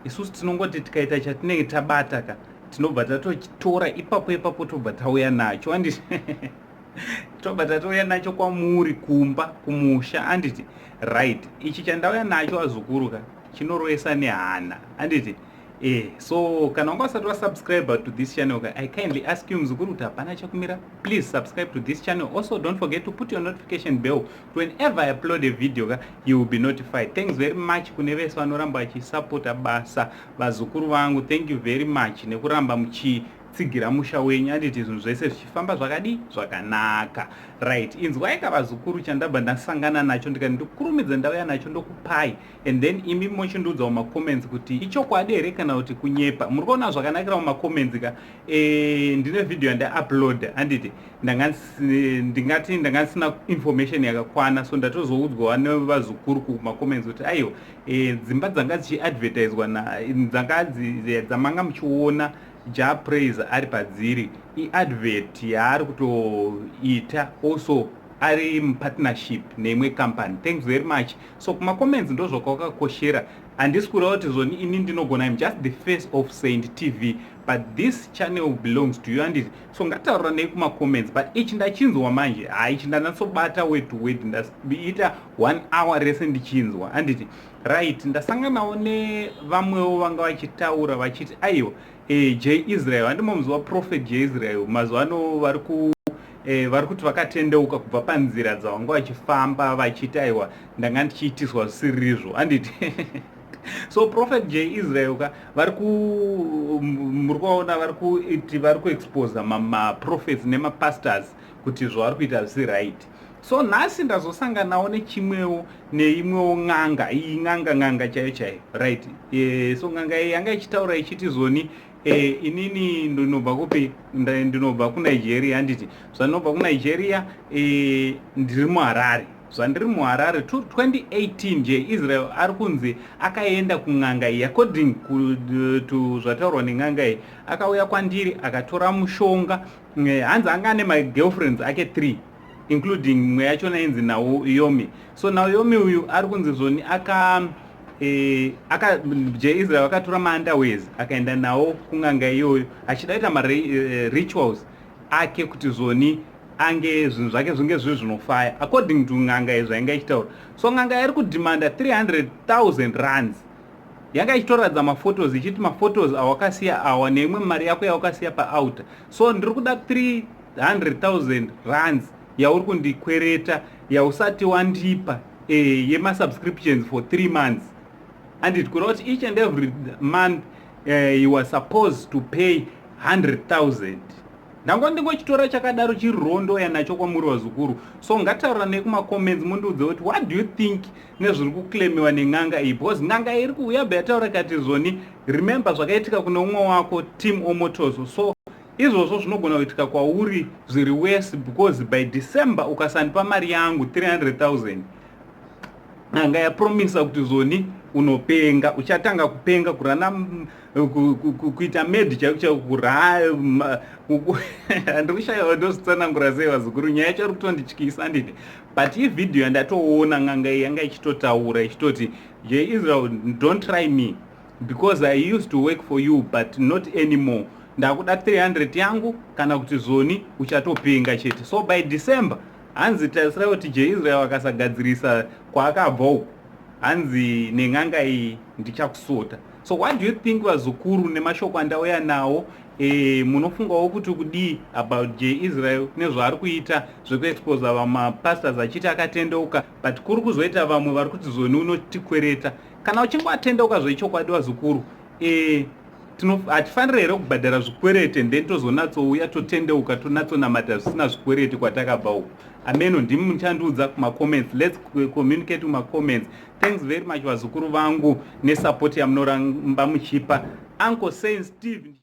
Isusu tinongoti tikaita chatinenge tabata ka, tinobva tatochitora ipapo ipapo, tobva tauya nacho, anditi? Tobva tatouya nacho kwamuri kumba, kumusha, anditi? Right, ichi chandauya nacho, vazukuru ka, chinoroesa nehana, anditi? So kana wanga usati wasubscribe to this channel ka, I kindly ask you, muzukuru, kuti hapana chakumira, please subscribe to this channel. Also, don't forget to put your notification bell. Whenever I upload a video ka, you will be notified. Thanks very much kune vese vanoramba vachisapota basa, vazukuru vangu. Thank you very much nekuramba muchitsigira musha wenyu, anditi? Zvinhu zvese zvichifamba zvakadi zvakanaka. Right, inzwai ka, vazukuru, chandabva ndasangana nacho, ndikati ndikurumidza ndauya nacho, ndokupai, and then imi mochindiudza mumacomments kuti ichokwadi here kana kuti kunyepa. Muri kuona zvakanakira mumacomments ka. Ndine vhidhiyo yandaupload, handiti? Ndingati ndanga ndisina information yakakwana, so ndatozoudzwawo nevazukuru kumacomments kuti aiwa, dzimba dzanga dzichiadvertiswa, dzanga dzamanga muchiona Jah Prayzah ari padziri, iadvert yaari kutoita, also ari mupartnership neimwe company. Thanks very much. So kumacomments ndo zvakwakakoshera. Handisi kureva kuti zvoni ini ndinogona, im just the face of Saint TV, but this channel belongs to you, anditi? So ngatauranei kumacomments. But ichi ndachinzwa manje, ha, ichi ndanatsobata word to word, ndaita one hour rese ndichinzwa, anditi? Right, ndasanganawo nevamwewo vanga vachitaura vachiti aiwa, J Israel, handimomuziva Prophet J Israel, mazuva ano vari kuti vakatendeuka kubva panzira dzavanga vachifamba, vachiti aiwa, ndanga ndichiitiswa zvisirizvo, handiti? So Prophet J Israel ka, vari ku muri kuvaona vari kuti vari kuexposa maprophets nemapastors kuti zvavari kuita zvisi right. So nhasi ndazosanganawo nechimwewo, neimwewo n'anga iyi, n'anga, n'anga chaiyo chaiyo, right? So n'anga iyi yanga ichitaura ichiti zoni, inini ndinobva kupi? Ndinobva kuNigeria, handiti? Zvandinobva kuNigeria, ndiri muHarare. Zvandiri muHarare, 2018 J Israel ari kunzi akaenda kun'anga iyi. According to zvataurwa nen'anga iyi, akauya kwandiri akatora mushonga. Hanzi anga ane magirlfriends ake 3, including mumwe yachona inzi Naomi. So Naomi uyu ari kunzi zvoni aka J Israel akatora maunderwears, akaenda nawo kun'anga iyoyo achida kuita marituals ake kuti zvoni ange zvinhu zvake zvinge zviri zvinofaya, according to n'anga izvo ainge ichitaura. So n'anga iri kudhimanda 300,000 rands. Yanga ichitoratidza maphotos, ichiti maphotos awakasiya awa neimwe mari yako yawakasiya paaltar, so ndiri kuda 300,000 rands yauri kundikwereta, yausati wandipa, yemasubscriptions for 3 months, anditi? Kureva kuti each and every month you are supposed to pay 100,000. Ndangwa ndingochitora chakadaro, chiri rondo yanacho kwamuri, vazukuru. So ngataura nekumacomments, mundiudze kuti what do you think nezviri kuclaimiwa nen'anga iyi, because n'anga iri kuuya bva yataura kati zvoni, remember zvakaitika kune umwe wako, Team Omotoso. So izvozvo zvinogona kuitika kwauri zviri worse, because by December ukasandipa mari yangu 300,000, n'anga yapromisa kuti zvoni unopenga, uchatanga kupenga, kurana, kuita mad chaiko chaiko, kura. Handiri kushayiwa ndozvitsanangura sei, vazukuru. Nyaya yacho iri kutondityisa, handiti? But ivhidhiyo yandatoona, n'anga iyi yanga ichitotaura ichitoti, "J Israel, don't try me because I used to work for you, but not anymore. Ndakuda 300 yangu kana kuti zvoni uchatopenga chete." So by December, hanzi tarisirai kuti J Israel akasagadzirisa kwaakabva uku, hanzi nen'anga iyi, ndichakusota. So what do you think, vazukuru, nemashoko andauya nawo? Munofungawo kuti kudii about J Israel nezvaari kuita zvekuexposa vamapastors achiti akatendeuka, but kuri kuzoita vamwe vari kuti zoni unotikwereta? Kana uchinge watendeuka zvechokwadi, vazukuru, hatifaniri here kubhadhara zvikwerete, then tozonatsouya totendeuka, tonatsonamata zvisina zvikwerete kwatakabva uku? Ameno, ndimi muchandiudza kumacomments. Let's communicate kumacomments. Thanks very much, vazukuru vangu, nesupport yamunoramba muchipa Uncle Saint Steve.